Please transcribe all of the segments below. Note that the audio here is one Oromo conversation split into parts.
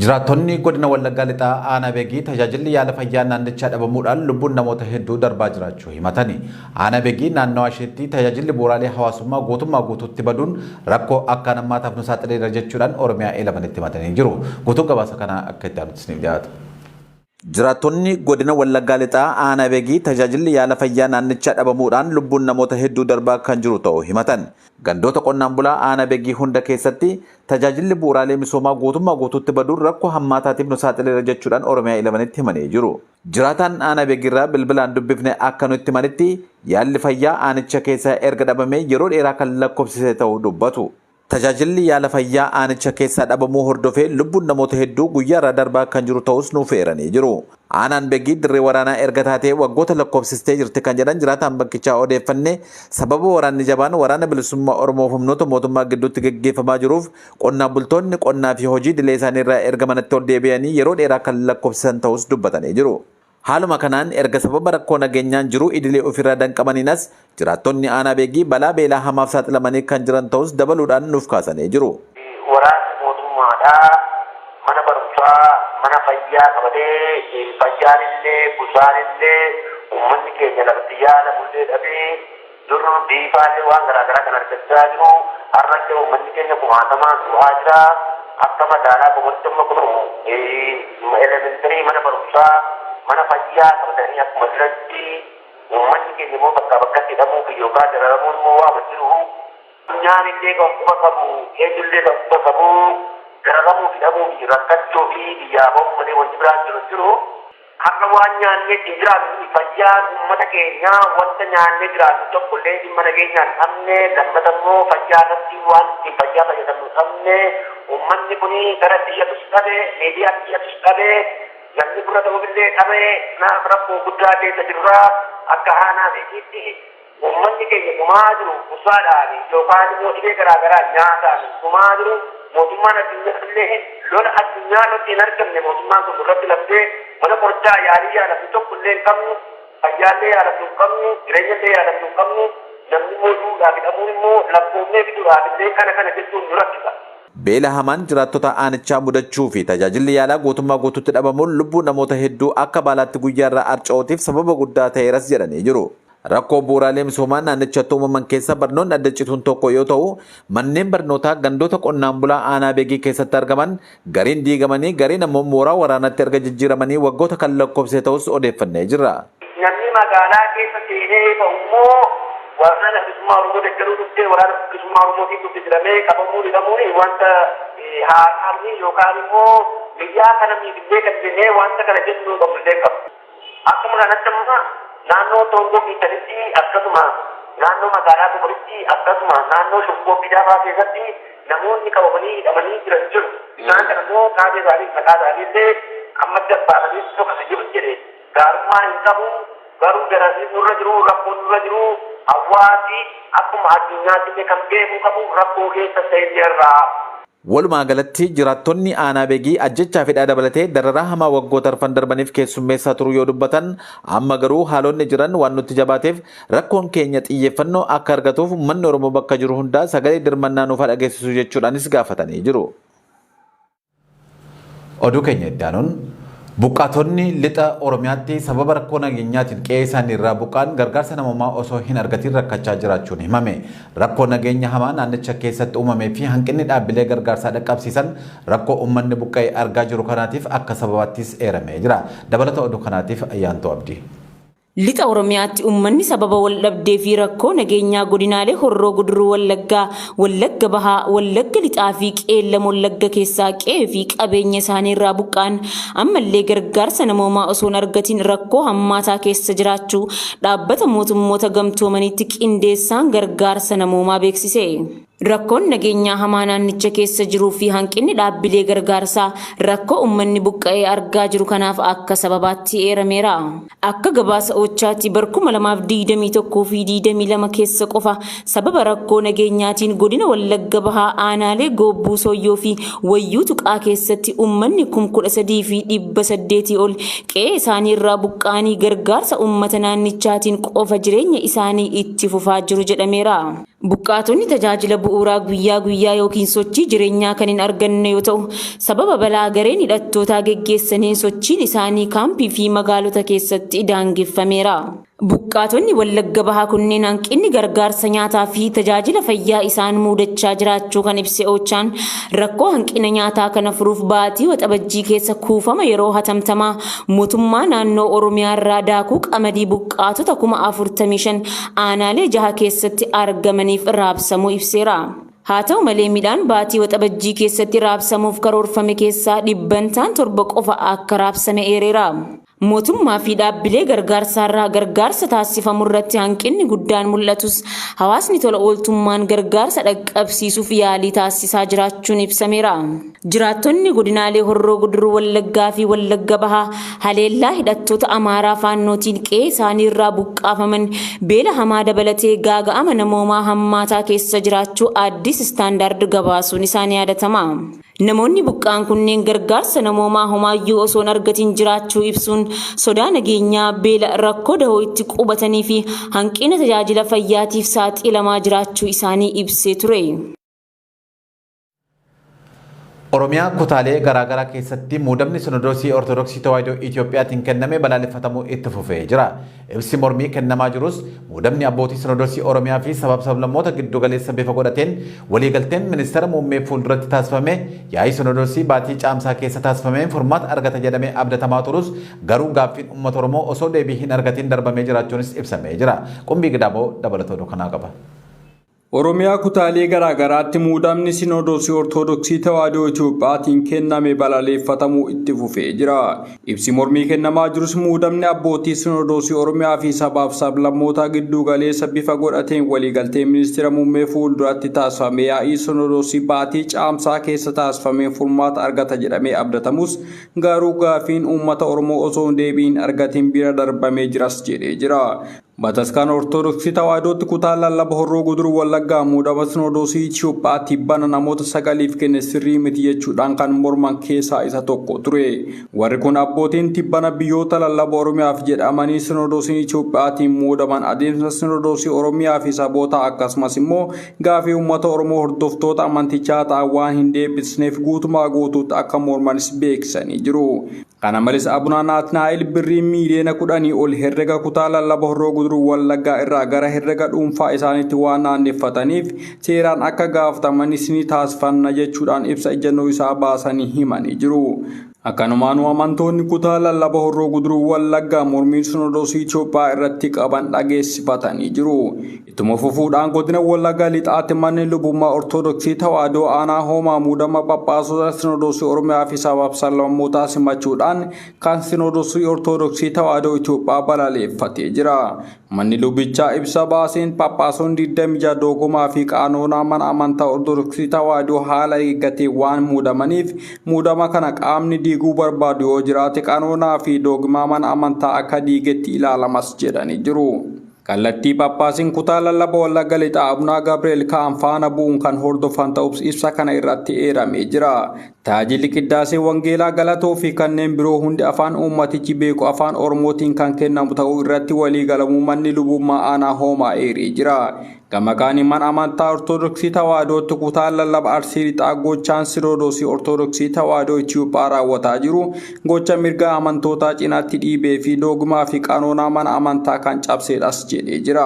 Jiraattonni godina Wallaggaa Lixaa Aanaa Begii tajaajilli yaala fayyaa naannichaa dhabamuudhaan lubbuun namoota hedduu darbaa jiraachuu himatani. Aanaa Begii naannawaa isheetti tajaajilli bu'uuraalee hawaasummaa guutummaa guutuutti baduun rakkoo akkaan hammaataaf nu saaxileera jechuudhaan Oromiyaa 11tti himatanii jiru. Guutuun gabaasa kanaa akka itti aanutti isiniif dhiyaata. Jiraattonni godina Wallaggaa Lixaa Aanaa Begii tajaajilli yaala fayyaa naannichaa dhabamuudhaan lubbuun namoota hedduu darbaa kan jiru ta'uu himatan. Gandoota qonnaan bulaa Aanaa Begii hunda keessatti tajaajilli bu'uuraalee misoomaa guutummaa guutuutti baduun rakkoo hammaataatiif nu saaxileera jechuudhaan Oromiyaa 11tti himanii jiru. Jiraataan Aanaa Begiirraa bilbilaan dubbifne akka nutti himanitti yaalli fayyaa aanicha keessaa erga dhabamee yeroo dheeraa kan lakkoofsise ta'uu dubbatu. Tajaajilli yaala fayyaa aanicha keessaa dhabamuu hordofee lubbuun namoota hedduu guyyaarraa darbaa kan jiru ta'us nuuf eeranii jiru. Aanaan Begii dirree waraanaa erga taatee waggoota lakkoofsistee jirti kan jedhan jiraataan bakkichaa odeeffanne, sababa waraanni jabaan Waraana Bilisummaa Oromoof humnoota mootummaa gidduutti geggeeffamaa jiruuf qonnaan bultoonni qonnaa fi hojii idilee isaanii irraa erga manatti ol deebi'anii yeroo dheeraa kan lakkoofsisan ta'us dubbatanii jiru. Haaluma kanaan erga sababa rakkoo nageenyaan jiruu idilee ofiirraa danqamaniin as jiraattonni aanaa Beegii balaa beelaa hamaaf saaxilamanii kan jiran ta'us dabaluudhaan nuuf kaasanii jiru. Waraanni mootummaadhaa mana barumsaa, mana fayyaa qabatee, fayyaan illee, busaan illee, uummanni keenya lafti yaalamu illee dhabee, dur biifaallee waan garaa garaa kan argachaa jiru, har'allee uummanni keenya kumaatamaan du'aa jira. Akka magaalaa Gomatti amma kun elementary, mana barumsaa, mana fayyaa qabatanii akkuma jirantti, uummanni keenya immoo bakkaa bakkatti hidhamuu fi yookaan dararamuun immoo waama jiru. Addunyaan illee kan quba qabu, eenyullee kan quba qabu, dararamuu fi hidhamuu fi rakkachuu fi biyyaa bahuu malee wanti biraan jiru hin jiru. Har'a waan nyaannee ittiin jiraannu, fayyaan uummata keenyaa, wanta nyaannee jiraannu tokko illee dhimma nageenyaan dhabne, lammata immoo fayyaa irratti waan ittiin fayyaa fayyadamnu dhabne. Uummanni kun gara biyyatus dhabe, miidiyaa biyyatus dhabe, namni gurra ta'uufillee dhabe. Kanaaf rakkoo guddaa keessa jirra. Akka aanaa Beekiitti uummanni keenya dhumaa jiru, busaadhaan yookaan immoo dhibee garaagaraa nyaataan dhumaa jiru. Mootummaan addunyaa illee lola addunyaa irratti hin argamne mootummaan kun irratti labsee, mana qorichaa yaalii yaalamnu tokko illee hin qabnu, fayyaallee yaalamnu hin qabnu, jireenyallee yaalamnu hin qabnu. Namni immoo duudhaaf hidhamuun immoo lakkoofnee fiduudhaaf illee kana kana jechuun nu rakkisa. Beela hamaan jiraattota aanichaa mudachuu fi tajaajilli yaalaa guutummaa guutuutti dhabamuun lubbuu namoota hedduu akka baalaatti guyyaarraa arca'uutiif sababa guddaa ta'eeras jedhanii jiru. Rakkoo bu'uuraalee misoomaa naannichatti uumaman keessa barnoonni adda cituun tokko yoo ta'u, manneen barnootaa gandoota qonnaan bulaa aanaa Begii keessatti argaman gariin diigamanii, gariin ammoo mooraa waraanaatti erga jijjiiramanii waggoota kan lakkoofsise ta'us odeeffannee jirra. Namni magaalaa keessa seenee ba'u immoo Waraana Bilisummaa Oromoo deggeruu dhuftee, Waraana Bilisummaa Oromootiin dhufte jedhamee qabamuun, hidhamuun wanta haaraamni yookaan immoo biyyaa kana miidhee kan jennee wanta kana jennu qabnu illee qabu. Akkuma kanatti amma naannoo Toongoo Kiittanitti, akkasuma naannoo magaalaa Goboritti, akkasuma naannoo Shokkoo Bidaafaa keessatti namoonni qabamanii hidhamanii jiran jiru. Isaan kana immoo taatee isaanii, maqaa isaanii illee amma dabbaafanii tokko jiru jedhe gaarummaa hin qabu. Garuu dararri nurra jiru, rakkoon nurra jiru, hawaasi akkuma addunyaatti illee kan beekuu qabu rakkoo keessa seenneerra. Walumaa galatti jiraattonni aanaa Begii ajjechaa fi hidhaa dabalatee dararaa hamaa waggoota arfan darbaniif keessummeessaa turuu yoo dubbatan, amma garuu haalonni jiran waan nutti jabaateef rakkoon keenya xiyyeeffannoo akka argatuuf uummanni Oromoo bakka jiru hundaa sagalee dirmannaa nuuf haa dhageessisu jechuudhaanis gaafatanii jiru. Oduu keenya itti aanuun, buqqaatonni lixa Oromiyaatti sababa rakkoo nageenyaatiin qe'ee isaanii irraa buqqa'an gargaarsa namoomaa osoo hin argatiin rakkachaa jiraachuun himame. Rakkoo nageenya hamaa naannicha keessatti uumamee fi hanqinni dhaabbilee gargaarsaa dhaqqabsiisan rakkoo uummanni buqqa'e argaa jiru kanaatiif akka sababaattis eeramee jira. Dabalata oduu kanaatiif Ayyaantuu Abdii. Lixa Oromiyaatti uummanni sababa waldhabdee fi rakkoo nageenyaa godinaalee Horroo Guduruu Wallaggaa, Wallagga Bahaa, Wallagga Lixaa fi Qeellam Wallagga keessaa qe'ee fi qabeenya isaanii irraa buqqa'an ammallee gargaarsa namoomaa osoo hin argatin rakkoo hammaataa keessa jiraachuu Dhaabbata Mootummoota Gamtoomaniitti qindeessaan gargaarsa namoomaa beeksise. Rakkoon nageenyaa hamaa naannicha keessa jiruu fi hanqinni dhaabbilee gargaarsaa rakkoo uummanni buqqa'ee argaa jiru kanaaf akka sababaatti eerameera. Akka gabaasa OCHAtti bar 2021 fi 22 keessa qofa sababa rakkoo nageenyaatiin godina Wallagga Bahaa aanaalee Goobbuu Sooyyoo fi Wayyuu Tuqaa keessatti uummanni 13,800 ol qe'ee isaanii irraa buqqa'anii gargaarsa uummata naannichaatiin qofa jireenya isaanii itti fufaa jiru jedhameera. Buqqaatonni tajaajila bu'uuraa guyyaa guyyaa yookiin sochii jireenyaa kan hin arganne yoo ta'u, sababa balaa gareen hidhattootaa geggeessaniin sochiin isaanii kaampii fi magaalota keessatti daangeffameera. Buqqaatonni Wallagga Bahaa kunneen hanqinni gargaarsa nyaataa fi tajaajila fayyaa isaan muudachaa jiraachuu kan ibse Ochaan, rakkoo hanqina nyaataa kana furuuf baatii Waxabajjii keessa kuufama yeroo hatamtamaa mootummaa naannoo Oromiyaa irraa daakuu qamadii buqqaatota 45,000 aanaalee jaha keessatti argamaniif raabsamuu ibseera. Haa ta'u malee, midhaan baatii Waxabajjii keessatti raabsamuuf karoorfame keessaa dhibbantaan 7 qofa akka raabsame eereera. Mootummaa fi dhaabbilee gargaarsaarraa gargaarsa taasifamu irratti hanqinni guddaan mul'atus, hawaasni tola ooltummaan gargaarsa dhaqqabsiisuuf yaalii taasisaa jiraachuun ibsameera. Jiraattonni godinaalee Horroo Guduruu Wallaggaa fi Wallagga Bahaa haleellaa hidhattoota Amaaraa Faannootiin qe'ee isaaniirraa buqqaafaman beela hamaa dabalatee gaaga'ama namoomaa hammaataa keessa jiraachuu Addis Standard gabaasuun isaa ni yaadatama. Namoonni buqqa'an kunneen gargaarsa namoomaa homaayyuu osoo hin argatin jiraachuu ibsuun, sodaa nageenyaa, beela, rakkoo dahoo itti qubatanii fi hanqina tajaajila fayyaatiif saaxilamaa jiraachuu isaanii ibsee ture. Oromiyaa kutaalee garaagaraa keessatti muudamni Sinodoosii Ortodoksii Tawaahidoo Itiyoophiyaatiin kenname balaaleffatamuu itti fufee jira. Ibsi mormii kennamaa jirus, muudamni abbootii Sinodoosii Oromiyaa fi sabaaf sablammoota giddu galeessa bifa godhateen waliigalteen ministeera muummee fuulduratti taasifame yaa'ii Sinodoosii baatii Caamsaa keessa taasifameen furmaata argata jedhamee abdatamaa turus, garuu gaaffiin uummata Oromoo osoo deebii hin argatiin darbamee jiraachuunis ibsamee jira. Qumbii Gidaaboo dabalatoo kanaa qaba. Oromiyaa kutaalee garaagaraatti muudamni Sinodoosii Ortodoksii Tawaahidoo Itiyoophiyaatiin kenname balaleeffatamuu itti fufee jira. Ibsi mormii kennamaa jirus, muudamni abbootii Sinodoosii Oromiyaa fi sabaaf sablammoota gidduu galeessa bifa godhateen waliigaltee ministeera muummee fuulduratti taasifame yaa'ii Sinodoosii baatii Caamsaa keessa taasifameen furmaata argata jedhamee abdatamus, garuu gaafiin uummata Oromoo osoo deebii hin argatin bira darbamee jiras jedhee jira. Bataskaana Ortodoksii Tawaahidootti kutaan lallaba Horroo Guduruu Wallaggaa muudama Sinodoosii Itiyoophiyaa tibbana namoota sagaliif kenne sirrii miti jechuudhaan kan morman keessaa isa tokko ture. Warri kun abbootiin tibbana biyyoota lallaba Oromiyaaf jedhamanii Sinodoosiin Itiyoophiyaatiin muudaman adeemsa Sinodoosii Oromiyaa fi saboota, akkasumas immoo gaafii uummata Oromoo hordoftoota amantichaa ta'an waan hin deebisneef guutumaa guutuutti akka mormanis beeksisanii jiru. Kana malees, Abuna Naatnaa'el birrii miiliyoona 10 ol herrega kutaa lallaba Horroo Guduruu Wallaggaa irraa gara herrega dhuunfaa isaaniitti waan naanneeffataniif seeraan akka gaafatamanis ni taasifanna jechuudhaan ibsa ejjennoo isaa baasanii himanii jiru. Akkanumaanuu amantoonni kutaa lallaba Horroo Guduruu Wallaggaa mormii Sinodoosii Itoophiyaa irratti qaban dhageessifatanii jiru. Ittuma fufuudhaan, godina Wallaggaa Lixaatti manni lubummaa Ortodoksii Tawaahidoo aanaa Hoomaa muudama Phaaphaasota Sinodoosii Oromiyaa fi sabaaf sablammootaa simachuudhaan kan Sinodoosii Ortodoksii Tawaahidoo Itoophiyaa balaleeffatee jira. Manni lubichaa ibsa baaseen, Phaaphaasonni 26 doogomaa fi qaanoonaa mana amantaa Ortodoksii Tawaahidoo haala eeggatee waan muudamaniif, muudama kana qaamni diiguu barbaadu yoo jiraate qaanoonaa fi doogimaa mana amantaa akka diigetti ilaalamas jedhanii jiru. Kallattii Phaaphaasiin kutaa lallaba Wallagga Lixaa Abunaa Gabriel ka'an faana bu'uun kan hordofan ta'us ibsa kana irratti eeramee jira. Tajaajilli qiddaasee, wangeelaa, galatoo fi kanneen biroo hundi afaan uummatichi beeku, afaan Oromootiin kan kennamu ta'uu irratti walii galamuu manni lubummaa aanaa Hoomaa eeree jira. Gama kaaniin, mana amantaa Ortodoksii Tawaahidootti kutaan lallaba Arsii Lixaa gochaan Sinodoosii Ortodoksii Tawaahidoo Itiyoophiyaa raawwataa jiru gocha mirga amantootaa cinaatti dhiibee fi dogmaa fi qanoonaa mana amantaa kan cabseedhas jedhee jira.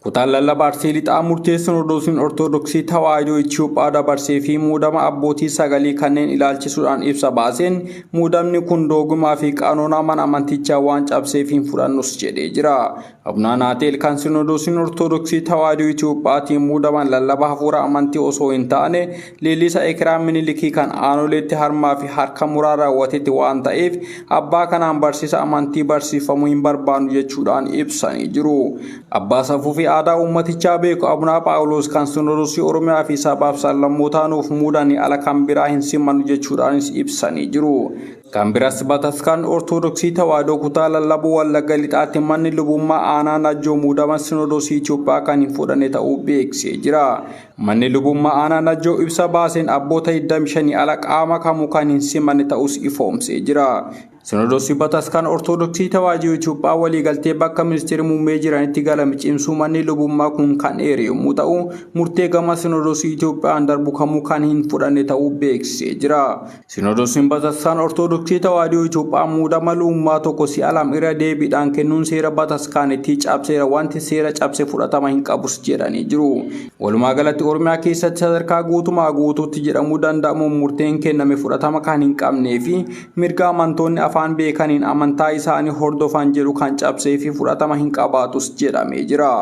Kutaan lallaba Arsii Lixaa murtee Sinodoosiin Ortodoksii Tawaahidoo Itiyoophiyaa dabarsee fi muudama abbootii sagalii kanneen ilaalchisuudhaan ibsa baaseen, muudamni kun dogmaa fi qanoonaa mana amantichaa waan cabseef hin fudhannus jedhee jira. Abunaa Naateel kan Sinodoosiin Ortodoksii Tawaahidoo Itiyoophiyaatiin muudaman lallaba hafuura amantii osoo hin taane leellisa ekeraa Minilikii kan aanoleetti harmaa fi harka muraa raawwatetti waan ta'eef, abbaa kanaan barsiisa amantii barsiifamuu hin barbaannu jechuudhaan ibsanii jiru. Abbaa safuu fi aadaa uummatichaa beeku, Abunaa Phaawulos, kan Sinodoosii Oromiyaa fi sabaaf sablammootaa nuuf muudanii ala kan biraa hin simannu jechuudhaanis ibsanii jiru. Kan biras, Bataskaan Ortodoksii Tawaahidoo kutaa lallabuu Wallagga Lixaatti manni lubummaa aanaa Najjoo muudama Sinodoosii Itiyoophiyaa kan hin fudhanne ta'uu beeksisee jira. Manni lubummaa aanaa Najjoo ibsa baaseen abboota 25 ala qaama kamuu kan hin simanne ta'us ifoomsee jira. Sinodoosii Bataskaana Ortodoksii Tawaahidoo Itoophiyaa waliigaltee bakka ministeerri muummee jiranitti galame cimsuu manni lubummaa kun kan eere yommuu ta'u, murtee gama Sinodoosii Itoophiyaan darbu kamuu kan hin fudhanne ta'uu beeksisee jira. Sinodoosiin Bataskaana Ortodoksii Tawaahidoo Itoophiyaa muudama lubummaa tokko si'a lama irra deebiidhaan kennuun seera bataskaanittii cabseera, wanti seera cabse fudhatama hin qabus jedhanii jiru. Walumaa galatti Oromiyaa keessatti sadarkaa guutumaa guutuutti jedhamuu danda'amuun murteen kenname fudhatama kan hin qabnee fi mirga amantoonni afaan beekaniin amantaa isaanii hordofan jedhu kan cabsee fi fudhatama hin qabaatus jedhamee jira.